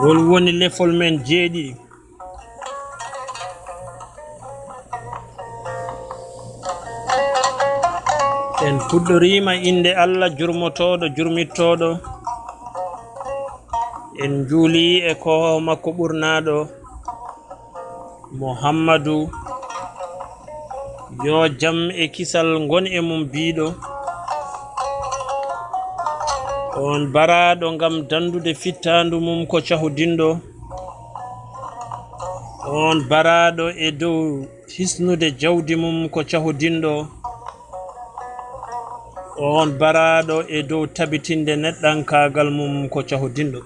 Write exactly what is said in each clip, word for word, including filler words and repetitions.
Ngol woni lefol men jeeɗiɗi. En puɗɗoriima innde Allah jurmotooɗo, jurmittooɗo. En njuulii e ko makko ɓurnaaɗo, Muhammadu, yo jam e kisal ngon e mum biiɗo. On baraaɗo ngam danndude fittaandu mum ko cahodinɗo. On baraaɗo e dow hisnude jawdi mum ko cahodinɗo. On baraaɗo e dow tabitinde neɗɗankaagal mum ko cahodinɗo.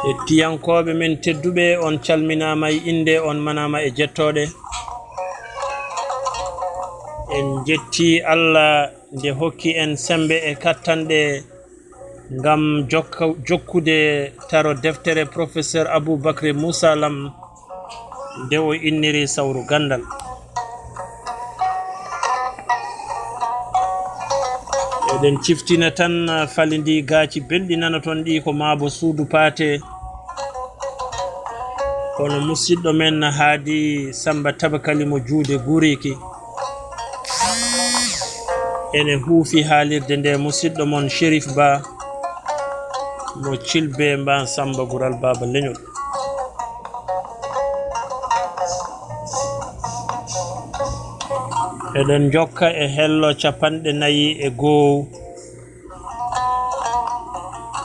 Hettiyankooɓe men tedduɓe, on calminaama e innde, on manaama e jettooɗe. En njettii Allah nde hokki en semmbe e kattanɗe ngam jokka-, jokkude taro deftere Professeur Aboubacry Moussa Lam nde o inniri Sawru Ganndal. Eɗen ciftina tan, falindi gaaci belɗi nana toon ɗi ko maabo suudu paate. Kono musidɗo men Haadi Samba Tabakali mo juude guuriki. Ene huufi haalirde nde musidɗo mon Cherif Ba mo Cilbe Mban Samba Gural Baaba Leñol. Eɗen njokka e hello capanɗe nayi e goo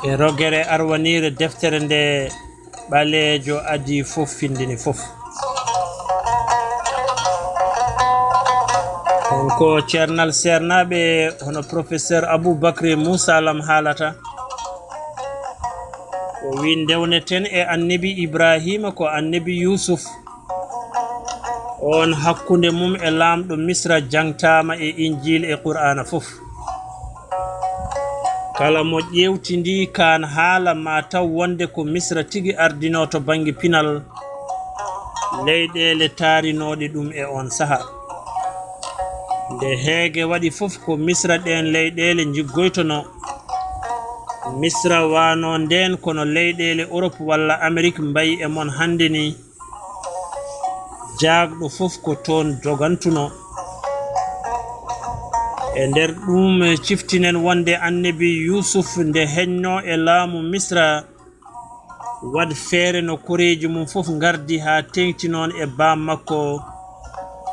e rogere arwaniire deftere nde ɓaleejo adii fof findini fof. On ko ceernal seernaaɓe hono Professeur Aboubacry Moussa Lam haalata. O wi ndewneten e Annabi Ibrahima ko Annabi Yusuf. On hakkunde mum e laamɗo Misra jangtaama e Injiil e Qur'aana fof. Kala mo ƴeewtindii kaan haala ma taw wonde ko Misra tigi ardinoo to bannge pinal leyɗeele taarinooɗe ɗum e oon sahaa. Nde heege waɗi fof ko Misra ɗeen leyɗeele njiggoytonoo. Misra waano ndeen kono leyɗeele Orop walla Amerik mbayi e mon hannde nii. Jaagɗo fof ko toon dogantuno. E nder ɗum ciftinen wonde Annabi Yusuf nde heñno e laamu Misra, waɗ feere no koreeji mum fof ngardi haa teeŋti noon e baam makko,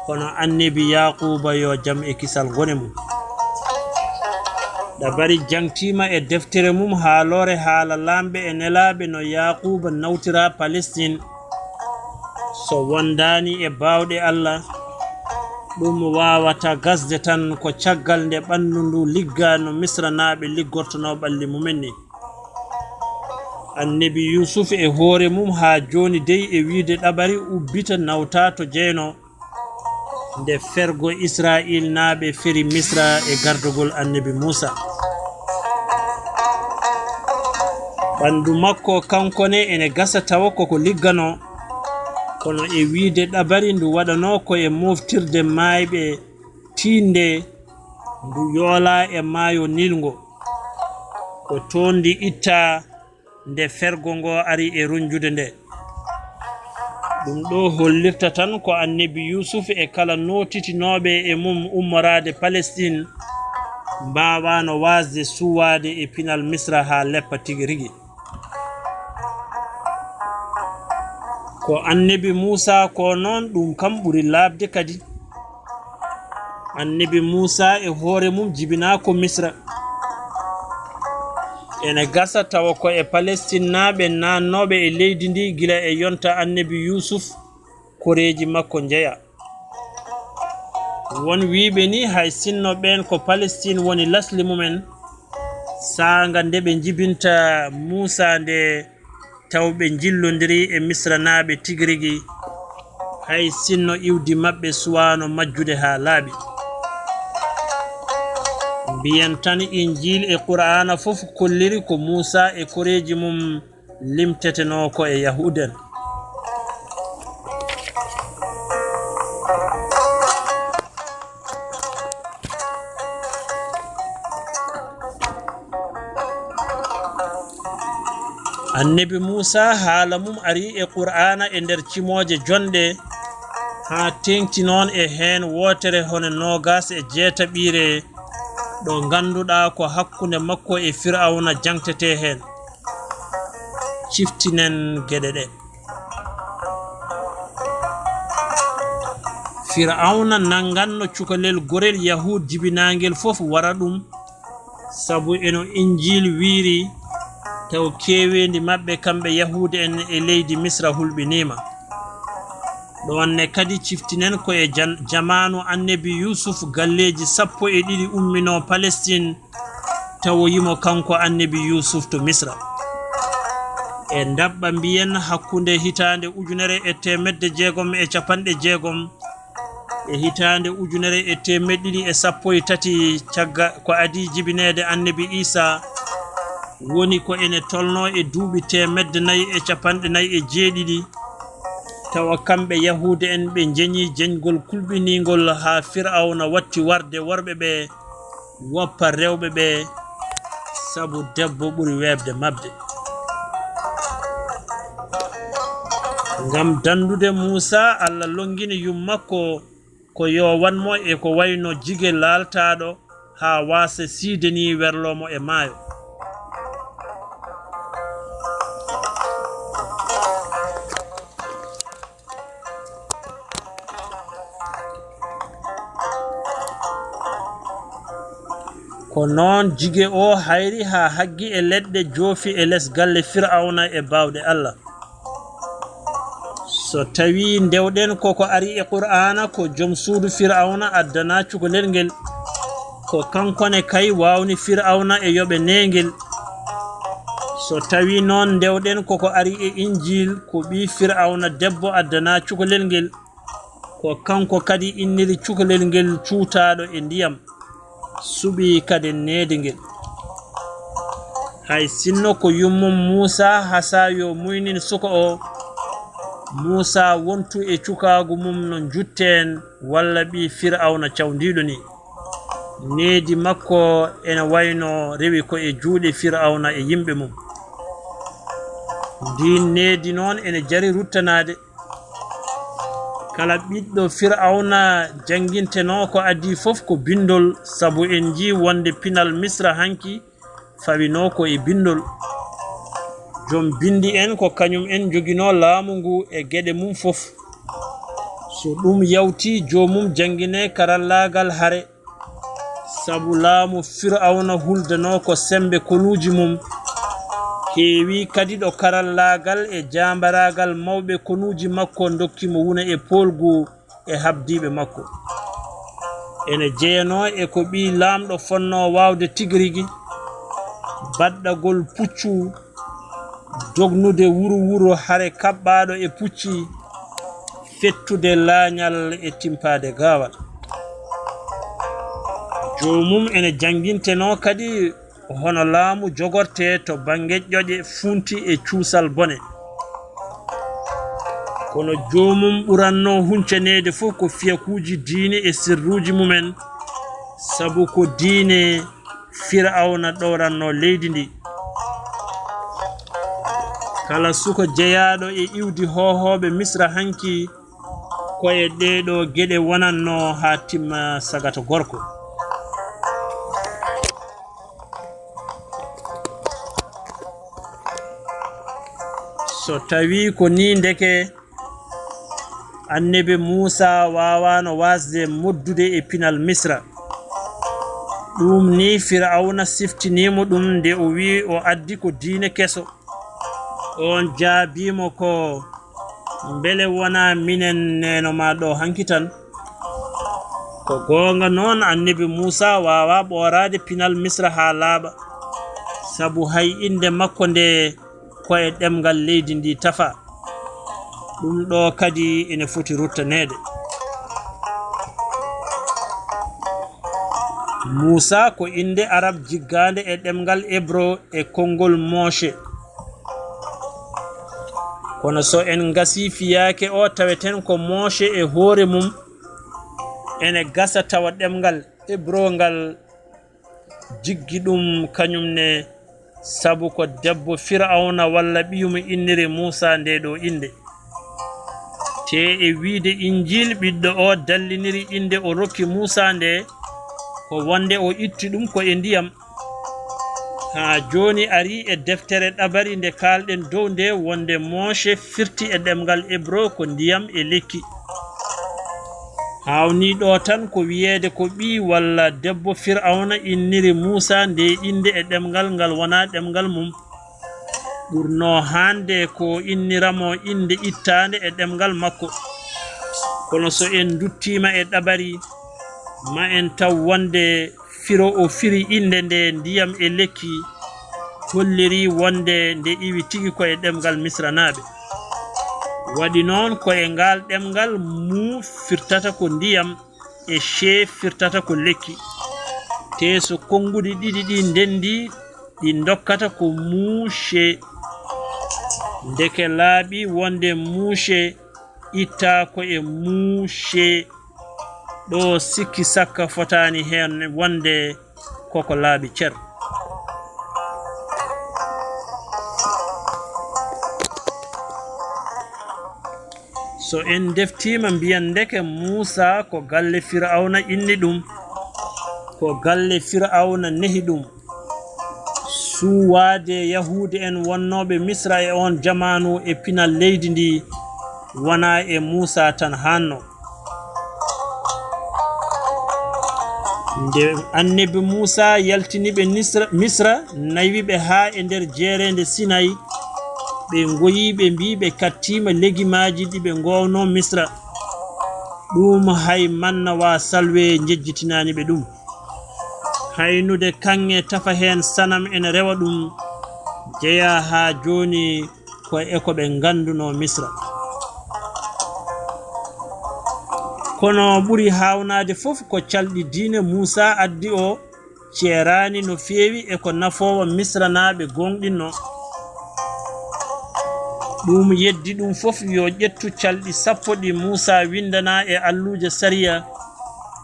hono Annabi Yaaquuba yo jam e kisal ngone mum. Ɗabari jangtiima e deftere mum haaloore haala laamɓe e nelaaɓe no Yaaquuba nawtira Palestine. So wondaani e baawɗe Allah, ɗum waawata gasde tan ko caggal nde ɓanndu ndu liggaa no Misranaaɓe liggortonoo ɓalli mumen ni. Annabi Yusuf e hoore mum haa jooni dey e wiide ɗabari ubbita nawta to jeyno. Nde fergo Israayiilnaaɓe feri Misra e gardogol Annabi Muusa. Ɓanndu makko kanko ne ene gasa tawa koko ligganoo, kono e wiyde ɗabari ndu waɗanoo ko e moftirde maayɓe tiiɗnde, ndu yoolaa e maayo Niil ngo. Ko toon ndi ittaa nde fergo ngo ari e runjude nde. Ɗum ɗo hollirta tan ko Annabi Yuusuf e kala nootitinooɓe e mum ummoraade Palestine mbaawaano waasde suwaade e pinal Misra haa leppa tigi rigi. Ko Annabi Muusa ko noon, ɗum kam ɓuri laaɓde kadi. Annabi Muusa e hoore mum jibinaa ko Misra. Ene gasa tawa ko e Palestinnaaɓe naannooɓe e leydi ndi gila e yonta Annabi Yuusuf, koreeji makko njeya. Won wiyɓe ni hay sinno ɓeen ko Palestine woni lasli mumen, saanga nde ɓe njibinta Muusa nde, taw ɓe njillondiri e Misranaaɓe tigi rigi, hay sinno iwdi maɓɓe suwaano majjude haa laaɓi. Mbiyen tan Injiil e Qur'aana fof kolliri ko Muusa e koreeji mum limtetenoo ko e Yahuud en. Annabi Muusa, haala mum ari e Qur'aana e nder cimooje jonɗe, haa teeŋti noon e heen wootere hono noogaas e jeetaɓiire, ɗo ngannduɗaa ko hakkunde makko e Fir'awna jaŋtetee heen. Ciftinen geɗe ɗe. Fir'awna nannganno cukalel gorel Yahuud jibinaangel fof wara ɗum, sabu eno Injiil wiyri, taw keeweendi maɓɓe kamɓe Yahuud en e leydi Misra hulɓiniima. Ɗoon ne kadi ciftinen ko e jan-, jamaanu Annabi Yuusuf galleeji sappo e ɗiɗi umminoo Palestin, tawoyimo kanko Annabi Yuusuf to Misra. E ndaɓɓa mbiyen hakkunde hitaande ujunere e teemedde jeegom e capanɗe jeegom e hitaande ujunere e teemeɗɗe ɗiɗi e sappo e tati cagga ko adii jibineede Annabi Iisaa, woni ko ene tolnoo e duuɓi teemedde nayi e capanɗe nayi e jeeɗiɗi, tawa kamɓe Yahuuda en ɓe njeñii jeñgol kulɓiniingol haa Fir'awna watti warde worɓe ɓe woppa rewɓe ɓe, sabu debbo ɓuri weeɓde maɓde. Ngam danndude Muusaa, Alla lonngini yummakko ko yo wan mo e ko wayno jige laaltaaɗo haa waasa siide ni werloo mo e maayo. Ko noon jige o hayri haa haggi e leɗɗe joofi e les galle Fir'awna e baawɗe Alla. So tawii ndewɗen ko ko ari e Qur'aana, ko jom suudu Fir'awna addanaa cukalel ngel, ko kanko ne kay waawni Fir'awna e yoɓe neengel. So tawii noon ndewɗen ko ko ari e Injiil, ko ɓii Fir'awna debbo addanaa cukalel ngel, ko kanko kadi inniri cukalel ngel cuutaaɗo e ndiyam, suɓii kadi needi ngel. Hay sinno ko yummum Muusaa hasaa yo muynin suka o, Muusaa wontu e cukaagu mum no njutteen walla ɓii Fir'awna cawndiiɗo ni. Needi makko ene wayno rewi ko e juuɗe Fir'awna e yimɓe mum. Ndiin needi noon ene jari ruttanaade. Kala ɓiɗɗo Fir'awna janngintenoo ko adii fof ko binndol, sabu en njii wonde pinal Misra hanki fawinoo ko e binndol. Jom binndi en ko kañum en njoginoo laamu ngu e geɗe mum fof. So ɗum yawtii, joomum jannginee karallaagal hare. Sabu laamu Fir'awna huldanoo ko semmbe konuuji mum, heewii kadi ɗo karallaagal e jaambaraagal mawɓe konuuji makko ndokki mo wuna e poolgu e haɓdiiɓe makko. Ene jeyanoo e ko ɓii laamɗo fotnoo waawde tigi rigi, baɗɗagol puccu, dognude wuro wuro hare kaɓɓaaɗo e pucci, fettude laañal e timpaade gaawal. Joomum ene janngintenoo kadi hono laamu jogortee to bannge ƴoƴe funti e cuusal bone. Kono joomum ɓurannoo huncaneede fof ko fiyakuuji diine e sirruuji mum en, sabu ko diine Fir'awna ɗowrannoo leydi ndi. Kala suka jeyaaɗo e iwdi hoohooɓe Misra hanki, ko e ɗeeɗoo geɗe wonannoo haa timma sagata gorko. So tawii ko nii, ndeke Annabi Muusaa waawaano waasde moddude e pinal Misra. Ɗum nii Fir'awna siftinii mo ɗum nde o wiyi o addi ko diine keso. Oon jaabii mo ko, mbele wonaa minen neeno maa ɗo hanki tan? Ko goonga noon, Annabi Muusaa waawaa ɓooraade pinal Misra haa laaɓa, sabu hay innde makko nde ko e ɗemngal leydi ndi tafaa. Ɗum ɗo kadi ene foti ruttaneede. Muusaa ko innde Arab jiggaande e ɗemngal Ebro e konngol Mooce. Kono so en ngasii fiyaake o, taweten ko Mooce e hoore mum ene gasa tawa ɗemngal Ebro ngal jiggi ɗum kañum ne sabu ko debbo Firawna walla ɓiyum inniri Muusaa ndee ɗoo innde. Tee e wiyde Injiil, ɓiɗɗo oo dalliniri innde o rokki Muusaa ndee ko wonde o itti ɗum ko e ndiyam. Haa jooni arii e deftere ɗabari nde kaalɗen dow ndee wonde Moose firti e ɗemngal Ebro ko ndiyam e lekki. Haawnii ɗoo tan ko wiyeede ko ɓiy walla debbo Firawna inniri Muusaa ndee innde e ɗemngal ngal wonaa ɗemngal mum. Ɓurnoo haande ko innira mo innde ittaande e ɗemngal makko. Kono so en nduttiima e ɗabari, ma en taw wonde firo o firi innde nde ndiyam e lekki hollirii wonde nde iwi tigi ko e ɗemngal Misranaaɓe. Waɗi noon ko e ngaal ɗemngal mu firtata ko ndiyam e shee firtata ko lekki. Tee so konnguɗi ɗiɗi ɗii ndenndii, ɗi ndokkata ko muushee. Ndeke laaɓi wonde muushee ittaa ko e muushee. Ɗoo sikki sakka fotaani heen wonde koko laaɓi cer. So en ndeftiima mbiyen ndeke Muusaa ko galle Firawna inni ɗum, ko galle Firawna nehi ɗum. Suuwaade Yahuude en wonnooɓe Misra e oon jamaanu e pinal leydi ndi wonaa e Muusaa tan haanno. Nde annabi Muusaa yaltini ɓe Misra, nawi ɓe haa e nder jeereende Sinay, ɓe ngoyi ɓe mbii ɓe kattiima legimaaji ɗi ɓe ngoownoo Misra. Ɗum hay manna wa salwe njejjitinaani ɓe ɗum. Haynude kaŋŋe tafa heen sanam ene rewa ɗum jeyaa haa jooni ko e ko ɓe nganndunoo Misra. Kono ɓuri haawnaade fof ko calɗi diine Muusaa addi o ceeraani no feewi e ko nafoowo Misranaaɓe gooŋɗinnoo. Ɗum yeddi ɗum fof yo ƴettu calɗi sappo ɗi Muusaa winndanaa e alluuje sariya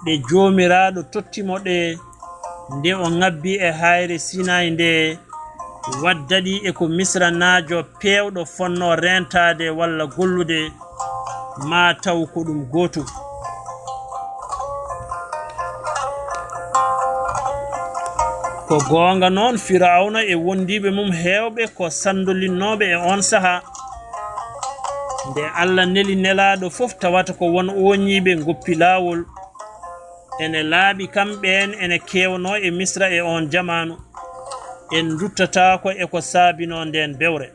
ɗe Joomiraaɗo totti mo ɗe nde o ŋabbi e haayre Sinaay nde wadda ɗi e ko Misranaajo peewɗo fonnoo reentaade walla gollude, maa taw ko ɗum gootum. Ko goonga noon, Firawna e wondiiɓe mum heewɓe ko sanndolinnooɓe e oon sahaa. Nde Alla neli nelaaɗo fof, tawata ko won ooñiiɓe ngoppi laawol. Ene laaɓi kam ɓeen ene keewnoo e Misra e oon jamaanu. En nduttataako e ko saabinoo ndeen bewre.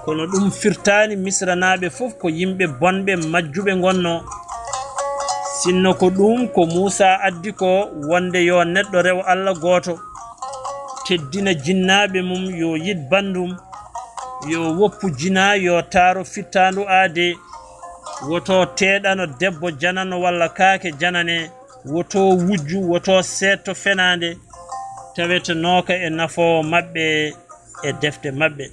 Kono ɗum firtaani Misranaaɓe fof ko yimɓe bonɓe majjuɓe ngonnoo. Sinno ko ɗuum ko Muusaa addi ko wonde yo neɗɗo rew Alla gooto, teddina jinnaaɓe mum, yo yid banndum, yo woppu jinaa, yo taaro fittaandu aadee, woto teeɗano debbo janano walla kaake janane, woto wujju, woto seetto fenaande tawetenooka e nafoowo maɓɓe e defte maɓɓe.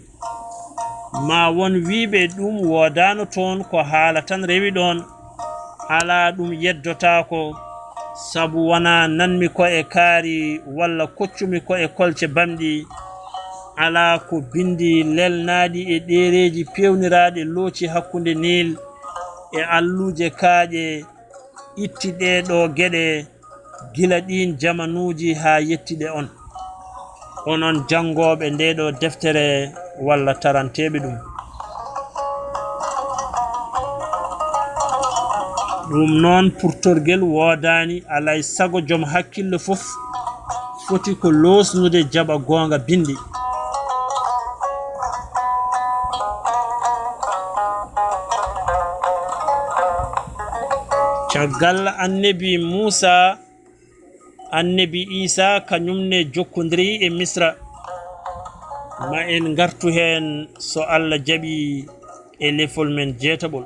Maa won wiyɓe ɗum woodaano toon, ko haala tan rewi ɗoon. Alaa, ɗum yeddotaako, sabu wonaa nanmi ko e kaari walla koccumi ko e kolce bamɗi. Alaa ko binndi lelnaaɗi e ɗereeji peewniraaɗi looci hakkunde Niil e alluuje kaaƴe itti ɗee ɗoo geɗe gila ɗiin jamanuuji haa yetti ɗe on. Onon janngooɓe ndee ɗoo deftere walla taranteeɓe ɗum. Ɗum noon, purtorgel woodaani, alay sago jom hakkillo fof foti ko loosnude jaɓa goonga binndi. Caggal annabi Muusaa, annabi Iisaa kañum ne jokkondiri e Misra. Ma en ngartu heen so Alla jaɓi e lefol men jeetaɓol.